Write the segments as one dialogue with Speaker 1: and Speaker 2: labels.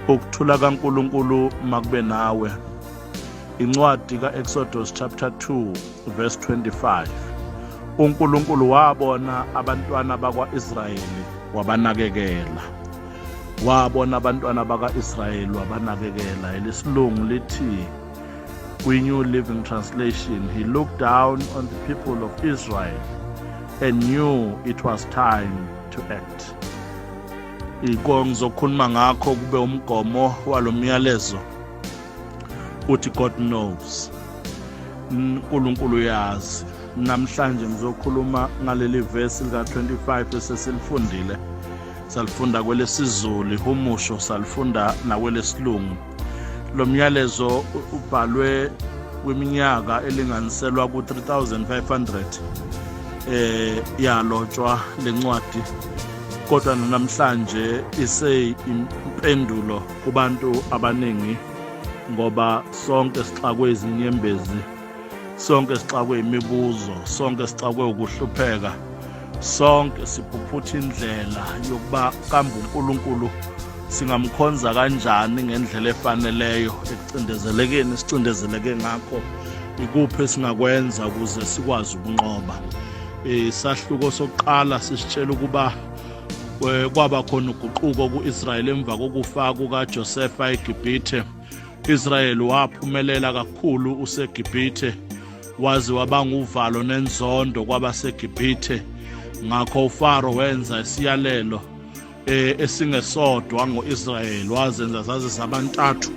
Speaker 1: Ukuthula kaNkulunkulu makube nawe. Incwadi kaExodus chapter 2 verse 25. UNkulunkulu wabona abantwana bakwaIsrayeli wabanakekela. Wabona abantwana bakaIsrayeli wabanakekela. Elisilungu lithi kwi-New Living Translation, he looked down on the people of Israel and knew it was time to act. Iko ngizokhuluma ngakho kube umgomo walomyalezo uthi God knows. uNkulunkulu uyazi. Namhlanje ngizokhuluma ngaleli verse lika 25 esesilifundile. Salifunda kwelesizulu ihumusho salifunda nakwelesilungu. Lo myalezo ubhalwe kwiminyaka elinganiselwa ku-3500 yalotshwa lencwadi kodwa namhlanje iseyimpendulo kubantu abaningi ngoba sonke sixakwe izinyembezi sonke sixakwe imibuzo sonke sixakwe ukuhlupheka sonke siphuphutha indlela yokuba kambe uNkulunkulu singamkhonza kanjani ngendlela efaneleyo ekucindezelekeni sicindezeleke ngakho ikuphi esingakwenza ukuze sikwazi ukunqoba. Isahluko sokuqala sisitshela ukuba kwaba khona uguquko ku-Israyeli emva kokufa kukaJosefa eGibhithe. Israyeli waphumelela kakhulu useGibhithe waze wabanga uvalo nenzondo kwabaseGibhithe. Ngakho uFaro wenza isiyalelo esingesodwa ngo-Israyeli wazenza zaze zabantathu.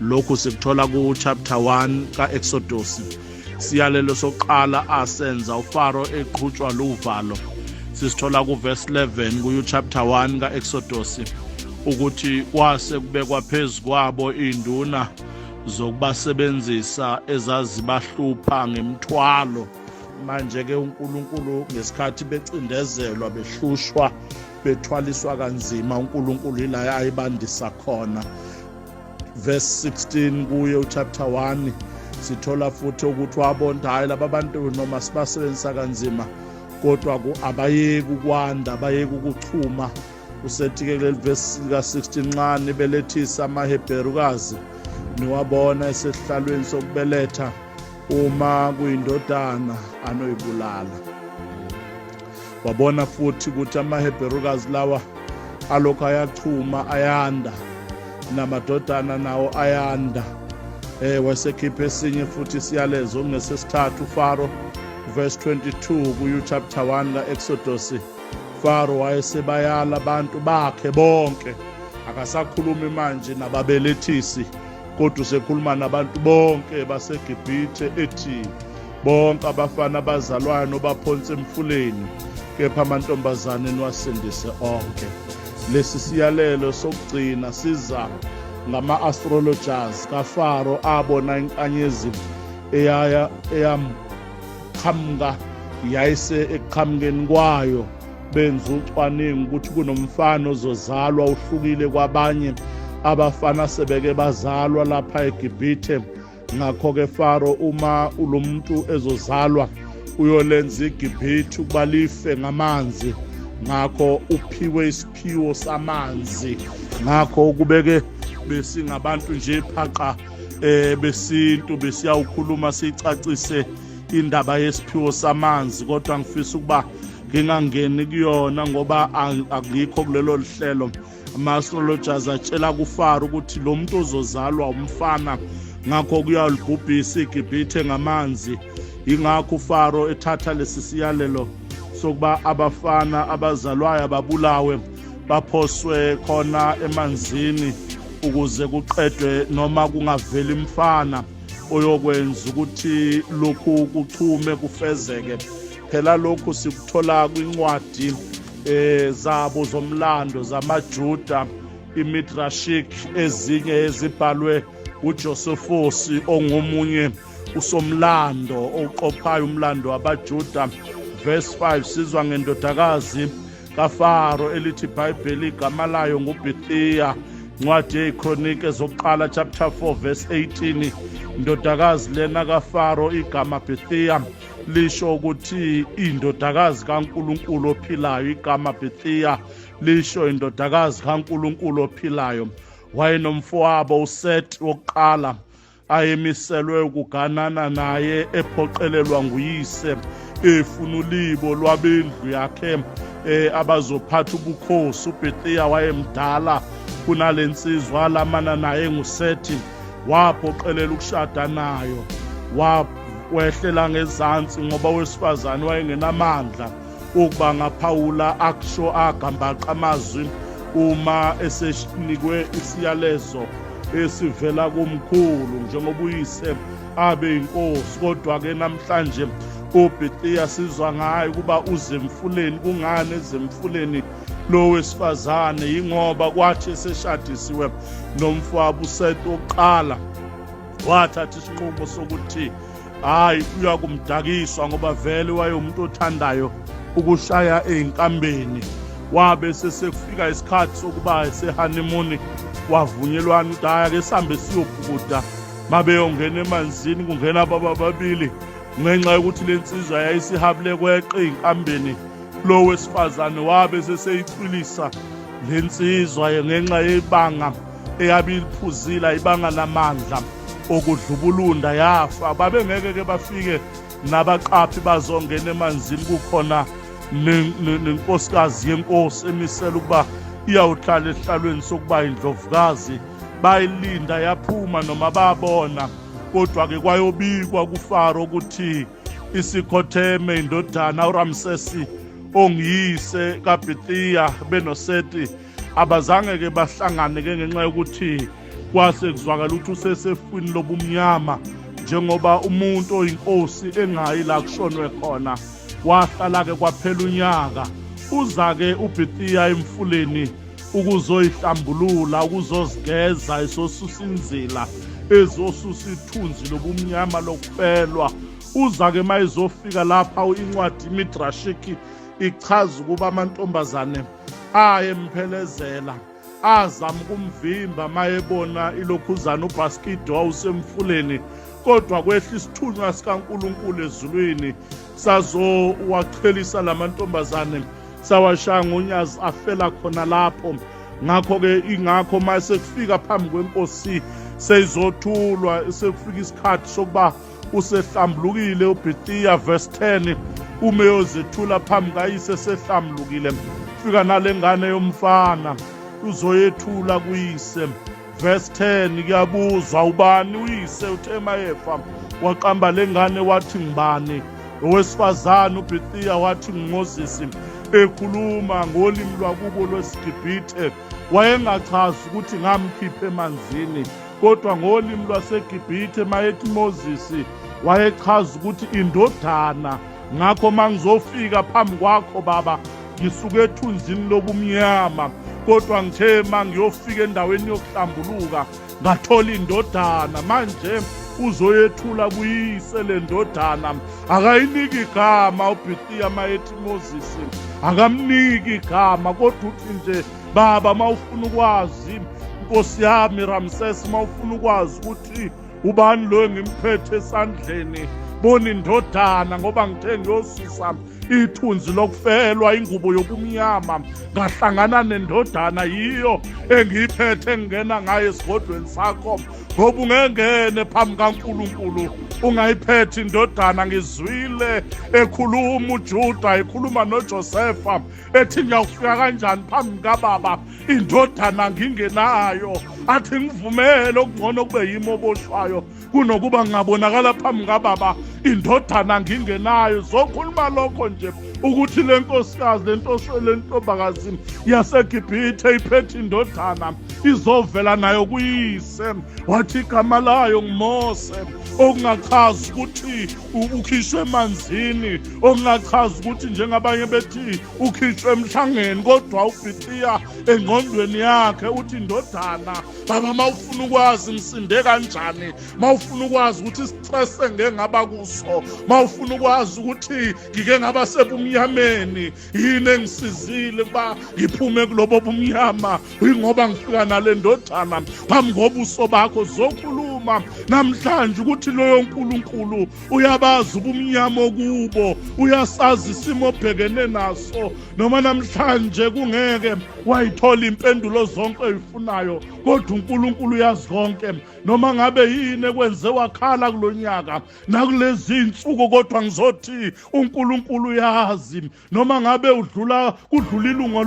Speaker 1: Lokhu sikuthola ku-chapter 1 ka-Exodus. Siyalelo sokuqala asenza uFaro eqhutshwa luvalo sisithola kuverse 11 kuyu chapter 1 kaExodus ukuthi kwase kubekwa phezu kwabo induna zokubasebenzisa ezazibahlupha ngemthwalo. Manje ke uNkulunkulu ngesikhathi becindezelwa behlushwa bethwaliswa kanzima uNkulunkulu ila ayibandisa khona. Verse 16 kuye uchapter 1 sithola futhi ukuthi wabona hayi laba bantu noma sibasebenzisa kanzima kodwa abayeki ukwanda abayeki ukuchuma. Usethi-ke kuleli vesi lika-16 nxa nibelethisa amaHebherukazi niwabona esesihlalweni sokubeletha uma kuyindodana anoyibulala. Wabona futhi ukuthi amaHebherukazi lawa alokhu ayachuma ayanda namadodana nawo ayanda. Wasekhipha esinye futhi isiyalezo kungesesithathu uFaro verse 22 kuyu chapter 1 kaExodus. Faro wayesebayala abantu bakhe bonke, akasakhulumi manje nababelethisi kodwa usekhuluma nabantu bonke baseGibhithe ethi bonke abafana abazalwayo nobaphonse emfuleni kepha amantombazane niwasindise onke. Lesi siyalelo sokugcina siza ngama-astrologers kaFaro abona inkanyezi eyaya eyamqhamuka yayise ekuqhamukeni kwayo benza ucwaningo ukuthi kunomfana ozozalwa uhlukile kwabanye abafana sebeke bazalwa lapha eGibhithe. Ngakho-ke Faro uma ulomuntu ezozalwa uyolenza iGibhithe ukuba life ngamanzi, ngakho uphiwe isiphiwo samanzi. Ngakho ukubeke besingabantu nje phaqa besintu besiyawukhuluma sicacise indaba yesiphiwo samanzi, kodwa ngifisa ukuba ngingangeni kuyona ngoba akikho kulelo lihlelo. Ama-astrologers atshela kuFaro ukuthi lo muntu ozozalwa umfana, ngakho kuyalibhubhisa iGibhithe ngamanzi. Ingakho uFaro ethatha lesi siyalelo sokuba abafana abazalwayo ababulawe baphoswe khona emanzini ukuze kuqedwe noma kungaveli imfana oyokwenza ukuthi lokhu kuchume kufezeke. Phela lokhu sikuthola kwincwadi zabo zomlando zamaJuda iMidrashik, ezinye ezibhalwe uJosephus ongomunye usomlando oqophayo umlando wabaJuda. Verse 5 sizwa ngendodakazi kaFaro elithi iBhayibheli igama layo nguBhithiya. Incwadi yeyiKronike zokuqala chapter 4 verse 18, indodakazi lena kaFaro igama Bhithiya lisho ukuthi indodakazi kaNkulunkulu ophilayo. Igama Bhithiya lisho indodakazi kaNkulunkulu ophilayo. Wayenomfowabo uSeti wokuqala ayemiselwe ukuganana naye ephoqelelwa nguyise efuna ulibo lwabendlu yakhe abazophatha ubukhosi. uBhethiya wayemdala kunalensizwa alamana naye nguSethi, waphoqelela ukushada nayo, wehlela ngezansi ngoba wesifazane wayengenamandla ukuba ngaphawula akusho agambaqa amazwi uma esenikwe isiyalezo esivela komkhulu njengoba uyise abe inkosi. Kodwa-ke namhlanje uBhethiya sizwa ngayo ukuba uze emfuleni. Kungani ezemfuleni lo wesifazane? Yingoba kwathi eseshadisiwe nomfowabo uSeti wokuqala wathatha isinqumo sokuthi hayi, uyakumdakiswa ngoba vele wayewumuntu othandayo ukushaya ey'nkambeni. Wabe sesekufika isikhathi sokuba esehanimuni, wavunyelwana ukuthi hhayi, ake sihambe siyobhukuda. Mabeyongena emanzini kungena baba babili, ngenxa yokuthi le nsizwa yayisihabule kweqe ey'nkambeni. Lo wesifazane wabe seseyicwilisa le nsizwa ngenxa yebanga eyabe iliphuzile, ayibanga namandla okudlubulunda, yafa. Babengeke ke bafike nabaqaphi bazongena emanzini kukhona nenkosikazi yenkosi emisela ukuba iyawuhlala esihlalweni sokuba indlovukazi. Bayilinda yaphuma noma babona, kodwa-ke kwayobikwa kuFaro ukuthi isikhotheme indodana uRamsesi ongiyise kaBhethiya benoSeti. Abazange-ke bahlangane-ke ngenxa yokuthi kwase kuzwakala ukuthi usesefwini lobumnyama, njengoba umuntu oyinkosi engayi la kushonwe khona. Wahlala-ke kwaphela unyaka. Uza-ke uBhethiya emfuleni ukuzoyihlambulula, ukuzozigeza, ezosusa inzila, ezosusa ithunzi lobumnyama lokufelwa. Uza-ke uma ezofika lapha, incwadi imidrashiki ichaza ukuba amantombazane ayemphelezela azama ukumvimba mayebona ilokhuzana ubhaskidi wawusemfuleni, kodwa kwehla isithunywa sikaNkulunkulu ezulwini sazowachelisa lamantombazane, sawashaya ngonyazi afela khona lapho. Ngakho-ke ingakho uma sekufika phambi kwenkosi seyizothulwa, sekufika isikhathi sokuba usehlambulukile uBhethiya, verse 10, uma eyozethula phambi kayise sehlambulukile, fika nale ngane yomfana uzoyethula kuyise. Verse 10, kuyabuzwa ubani uyise, uthe mayefa waqamba lengane wathi ngibani? Owesifazane uBhethiya wathi nguMoses, ekhuluma ngolimi lwakubo lwesiGibhithe. Wayengachazi ukuthi ngamkhipha emanzini, kodwa ngolimi lwaseGibhithe mayethi Moses wayechaza ukuthi indodana. Ngakho mangizofika phambi kwakho baba, ngisuke ethunzini lobumnyama, kodwa ngithe mangiyofika endaweni yokuhlambuluka ngathola indodana. Manje uzoyethula kuyise le ndodana, akayiniki igama uBhethiya mayethi Moses, akamniki igama, kodwa uthi nje baba, mawufuna ukwazi Nkosi yami Ramses, mawufuna ukwazi ukuthi ubani lo engimphethe esandleni, bona indodana, ngoba ngithe ngiyosusa ithunzi lokufelwa, ingubo yobumnyama, ngahlangana nendodana, yiyo engiyiphethe ngingena ngayo esigodlweni sakho, ngoba ungengene phambi kaNkulunkulu ungayiphethe indodana. Ngizwile ekhuluma uJuda ekhuluma noJosefa ethi ngiyawufika kanjani phambi kababa indodana ngingenayo, athi ngivumele okungcono kube yimi oboshwayo kunokuba ngingabonakala phambi kababa indodana ngingenayo. Zokhuluma lokho nje ukuthi le nkosikazi lentosho lentombakazi yaseGibhithe iphethe indodana izovela nayo kuyise, wathi igama layo nguMose, okungachazi ukuthi ukhishwe emanzini, okungachazi ukuthi njengabanye bethi ukhishwe emhlangeni, kodwa uBhithiya engqondweni yakhe uthi indodana baba, mawufuna ukwazi ngisinde kanjani, mawufuna ukwazi ukuthi isistress engeke ngaba kuso, mawufuna ukwazi ukuthi ngike ngaba sebumnyameni, yini engisizile ukuba ngiphume kulobo bumnyama, yingoba ngifika nale ndodana phambi kobuso bakho. Zokhuluma ngizokhuluma namhlanje ukuthi loyo nkulunkulu uyabazi ubumnyama okubo, uyasazi isimo obhekene naso. Noma namhlanje kungeke wayithola impendulo zonke oyifunayo, kodwa uNkulunkulu uyazi konke. Noma ngabe yini ekwenze wakhala kulonyaka nakulezi insuku, kodwa ngizothi uNkulunkulu uyazi. Noma ngabe udlula kudlula ilunga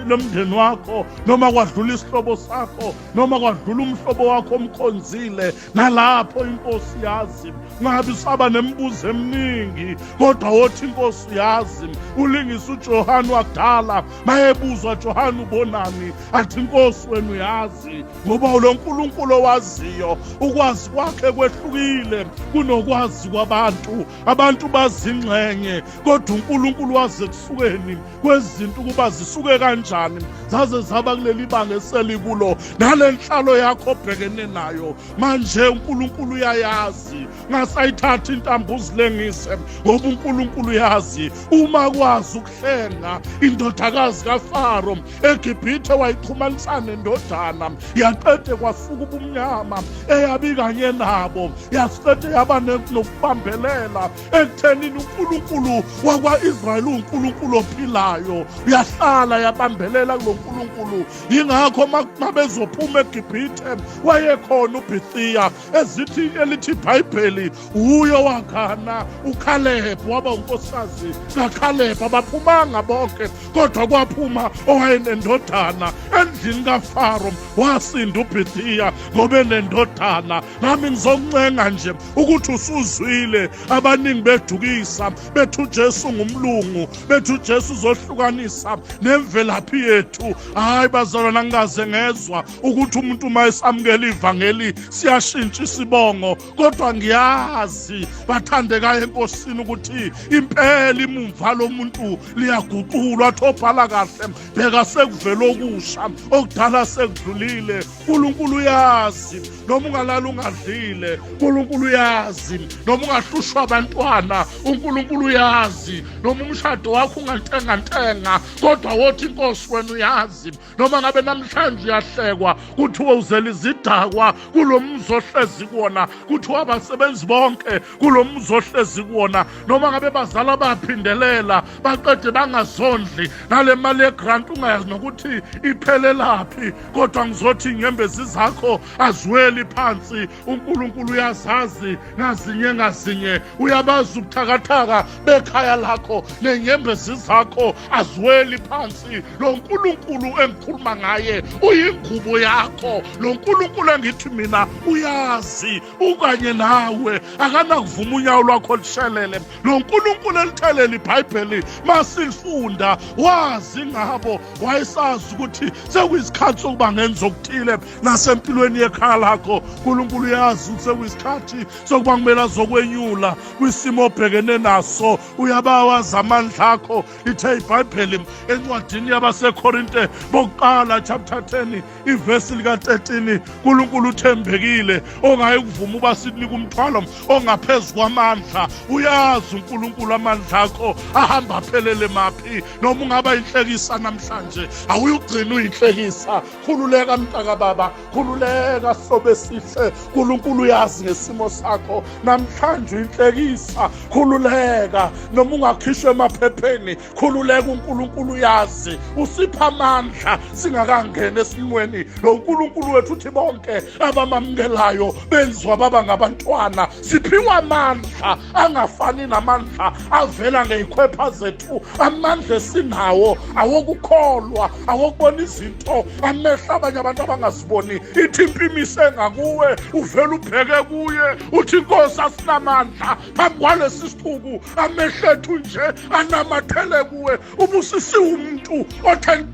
Speaker 1: lomndeni wakho, noma kwadlula isihlobo sakho, noma kwadlula umhlobo wakho omkhonzile, nalapho inkosi yazi. Ngabe usaba nemibuzo eminingi, kodwa wothi inkosi yazi. Ulingisa uJohane wakudala, mayebuzwa, Johane ubonani? Athi, inkosi wena uyazi. Ngoba lo nkulunkulu owaziyo, ukwazi kwakhe kwehlukile kunokwazi kwabantu. Abantu bazingxenye, kodwa uNkulunkulu wazi ekusukeni kwezinto ukuba zisuke kanjani zaze zaba kuleli banga eselikulo, nale nhlalo yakho obhekene nayo manje uNkulunkulu uyayazi. Ngasayithatha intambo uzilengise, ngoba uNkulunkulu uyazi. Uma kwazi ukuhlenga indodakazi kaFaro eGibhithe, wayixhumanisa nendodana, yaqede kwasuka ubumnyama eyabikanye nabo, yasiqede yaba nokubambelela ekuthenini uNkulunkulu wakwa-Israyeli uNkulunkulu ophilayo, uyahlala yabambelela kulo nkulunkulu. Yingakho mabezophuma eGibhithe wayekhona uBhithiya, ezithi elithi iBhayibheli uyo wagana uKhaleb, waba unkosikazi kaKhaleb. Abaphumanga bonke, kodwa kwaphuma owayenendodana endlini kaFaro, wasinda uBhithiya ngoba enendodana. Nami ngizokuncenga nje ukuthi usuzwile abaningi bedukisa, bethu uJesu ngumlungu, bethu uJesu uzohlukanisa nemvelaphi yethu. Hayi bazalwana, ngikaze ngezwa ukuthi umuntu uma esamukela ivangeli siyashintsha isibongo, kodwa ngiyazi bathandekayo enkosini ukuthi impela imumva lomuntu liyaguqulwa. Athi obhala kahle, bheka sekuvela okusha, okudala sekudlulile. uNkulunkulu uyazi noma ungalala ungadlile, uNkulunkulu uyazi noma ungahlushwa abantwana, uNkulunkulu uyazi noma umshado wakho ungantengantenga, kodwa wothi inkosi wena uyazi. Noma ngabe namhlanje uyahlekwa, kuthiwa uzela izidakwa kulo mzi ohlezi kuwona, kuthiwa abasebenzi bonke kulo mzi ohlezi kuwona, noma ngabe bazala baphindelela baqede bangazondli, nale mali yegrant ungayazi nokuthi iphelelaphi, kodwa ngizothi inyembezi zakho aziweli phansi. uNkulunkulu uyazazi ngazinye ngazinye, uyabazi ubuthakathaka bekhaya lakho, nenyembezi zakho aziweli phansi. Lo nkulunkulu engikhuluma ngaye uyingubo yakho. Lo nkulunkulu engithi mina uyazi, ukanye nawe, akanakuvuma unyawo lwakho lushelele. Lo nkulunkulu elithelele iBhayibheli masilifunda, wazi ngabo, wayesazi ukuthi sekuyisikhathi sokuba ngenza okuthile nasempilweni yekhaya lakho. uNkulunkulu uyazi ukuthi sekuyisikhathi sokuba kumele azokwenyula kwisimo obhekene naso, uyabawazi amandla akho. Lithe iBhayibheli encwadini yabaseKorinte bokuqala chapter 10 ivesi lika-13, uNkulunkulu uthembekile ongayi kuvuma uba sinike umthwalo ongaphezu kwamandla. Uyazi uNkulunkulu amandla akho ahamba aphelele maphi. Noma ungaba inhlekisa namhlanje, awuyugcina uyinhlekisa. Khululeka mntaka baba, khululeka hlobo esihle, uNkulunkulu uyazi ngesimo sakho. Namhlanje uyinhlekisa, khululeka. Noma ungakhishwa emaphepheni, khululeka, uNkulunkulu uyazi. Usipha amandla singakangena esimweni. Lo nkulunkulu wethu uthi bonke abamamukelayo benziwa baba ngabantwana. Siphiwa amandla angafani namandla avela ngeyikhwepha zethu. Amandla esinawo awokukholwa, awokubona izinto amehlo abanye abantu abangaziboni. Ithi impimise ngakuwe, uvele ubheke kuye, uthi inkosi asinamandla phambi kwalesi sixuku, amehlo ethu nje anamathele kuwe. Ubusisiwe umuntu othe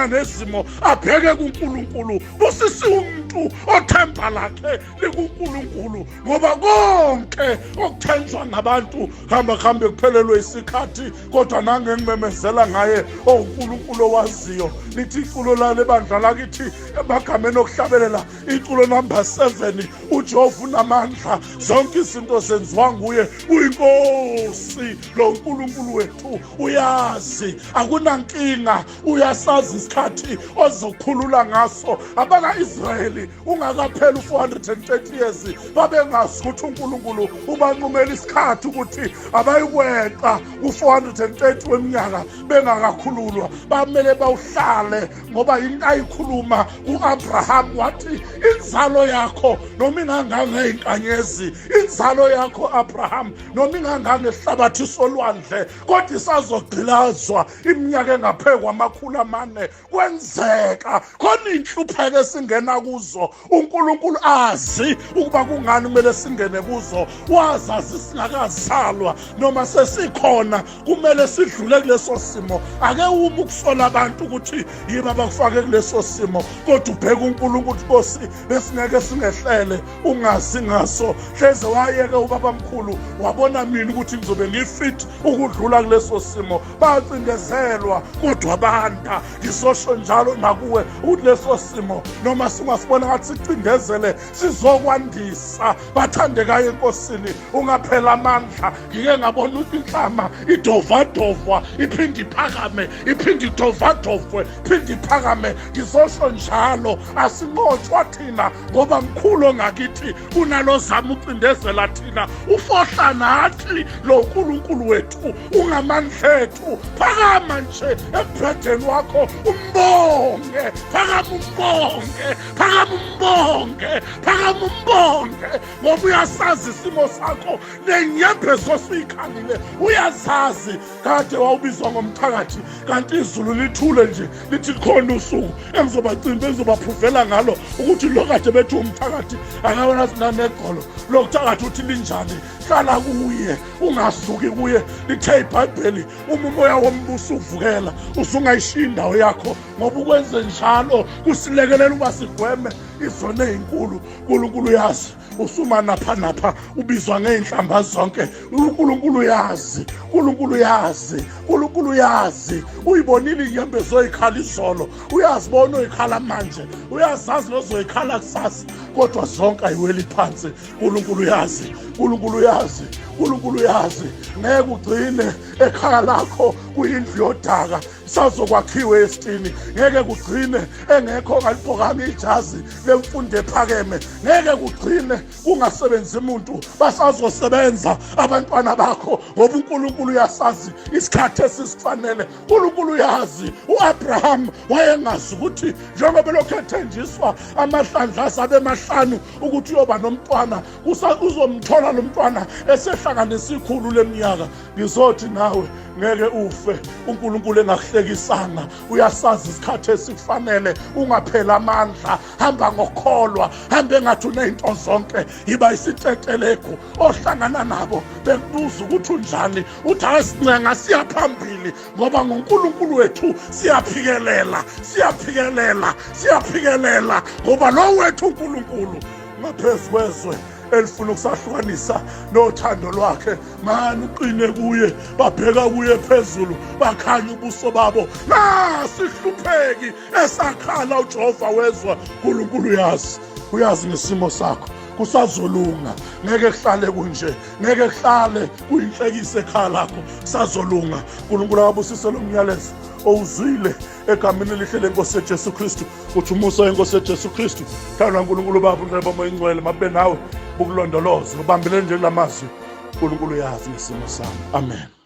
Speaker 1: nezimo abheke kuNkulunkulu, busisiwe umuntu othemba lakhe likuNkulunkulu, ngoba konke okuthenjwa ngabantu hamba kuhambe kuphelelwe isikhathi. Kodwa nange ngimemezela ngaye owuNkulunkulu owaziyo. Lithi iculo lale bandla lakithi emagameni okuhlabelela, iculo number 7, uJehova unamandla, zonke izinto zenziwa nguye, uyinkosi lo nkulunkulu wethu, uyazi akunankinga, uyasazi isikhathi ozokhulula ngaso. Abaka-Israyeli ungakapheli u-430 years babengazi ukuthi uNkulunkulu ubanqumela isikhathi ukuthi abayikweqa ku-430 weminyaka bengakakhululwa, bamele bawuhlale, ngoba into ayikhuluma ku-Abraham wathi inzalo yakho noma ingangangey'nkanyezi, inzalo yakho Abraham noma ingangangehlabathi solwandle, kodwa isazogqilazwa iminyaka engaphezu kwama-400. Kwenzeka khona inhlupheko esingena kuzo, uNkulunkulu azi ukuba kungani kumele singene kuzo, wazazi singakazalwa noma sesikhona, kumele sidlule kuleso simo. Ake uma ukusola abantu ukuthi yiba abakufake kuleso simo, kodwa ubheke uNkulunkulu ukuthi Nkosi besingeke singehlele ungazi ngaso. Hleze wayeke ubabamkhulu wabona mina ukuthi ngizobe ngifit ukudlula kuleso simo. Bacindezelwa kodwa banda. Ngisosho njalo nakuwe ukuthi leso simo noma singasibona ngathi sicindezele, sizokwandisa. Bathandekayo enkosini, ungaphela amandla. Ngike ngabona ukuthi inhlama idovadovwa iphinde iphakame, iphinde idovadovwe iphinde iphakame. Ngizosho njalo, asinqotshwa thina ngoba mkhulu ongakithi kunalozama ucindezela thina, ufohla nathi lo nkulunkulu wethu ungamandla ethu. Phakama nje embhedeni wakho umbonge, phakama umbonge, phakama umbonge, phakama umbonge, ngoba uyasazi isimo sakho nenyembezi osuyikhalile uyazazi. Kade wawubizwa ngomthakathi, kanti izulu lithule nje lithi likhona usuku engizobacimba, engizobaphuvela ngalo ukuthi lo kade bethi umthakathi akawona sinanegolo lokuthakathi uthi linjani. Hlala kuye, ungasuki kuye. Lithe iBhayibheli uma umoya wombuso uvukela usungayishiya indawo yakho, ngoba ukwenze njalo kusilekelela uba sigweme izono ezinkulu. uNkulunkulu uyazi usuma napha napha ubizwa ngey'nhlamba zonke. uNkulunkulu uyazi, uNkulunkulu uyazi, uNkulunkulu uyazi. Uyibonile iy'nyembezi oyikhala izolo, uyazibona oyikhala manje, uyazazi nozoyikhala kusasa, kodwa zonke ayiweli phansi. uNkulunkulu uyazi, uNkulunkulu uyazi, uNkulunkulu uyazi. Ngeke ugcine ekhaya lakho kuyindlu yodaka, sazokwakhiwe esitini. Ngeke kugcine engekho ongaligqokanga ijazi lemfundo ephakeme, ngeke kugcine kungasebenzi umuntu, basazosebenza abantwana bakho, ngoba uNkulunkulu uyasazi isikhathi esisifanele. uNkulunkulu uyazi. uAbraham wayengazi ukuthi njengoba lokhu ethenjiswa amahlandla asabe mahlanu ukuthi uyoba nomntwana, uzomthola lo mntwana esehlanganisa ikhulu leminyaka. Ngizothi nawe ngeke ufe uNkulunkulu engakuhlekisanga, uyasazi isikhathi esikufanele. Ungaphela amandla, hamba ngokholwa, hambe engathi uney'nto zonke, yiba isitetelegu ohlangana nabo bekubuza ukuthi unjani, uthi asincenga siya phambili, ngoba ngoNkulunkulu wethu siyaphikelela, siyaphikelela, siyaphikelela, ngoba lo wethu uNkulunkulu ngaphezu kwezwe elifuna ukusahlukanisa nothando lwakhe. Mani uqine kuye, babheka kuye phezulu, bakhanya ubuso babo, nasihlupheki esakhala uJehova wezwa. uNkulunkulu uyazi, uyazi ngesimo sakho, kusazolunga, ngeke kuhlale kunje, ngeke kuhlale kuyinhlekise ekhaya lakho, kusazolunga. uNkulunkulu akabusise lo myalezo owuzwile egameni elihle lenkosi Jesu Kristu. Uthi umusa wenkosi Jesu Kristu, thandwa uNkulunkulu Baba, uNdlela bomoya ingcwele mabe nawe, bukulondoloze, ubambele nje kulamazwi. uNkulunkulu uyazi ngesimo sami. Amen.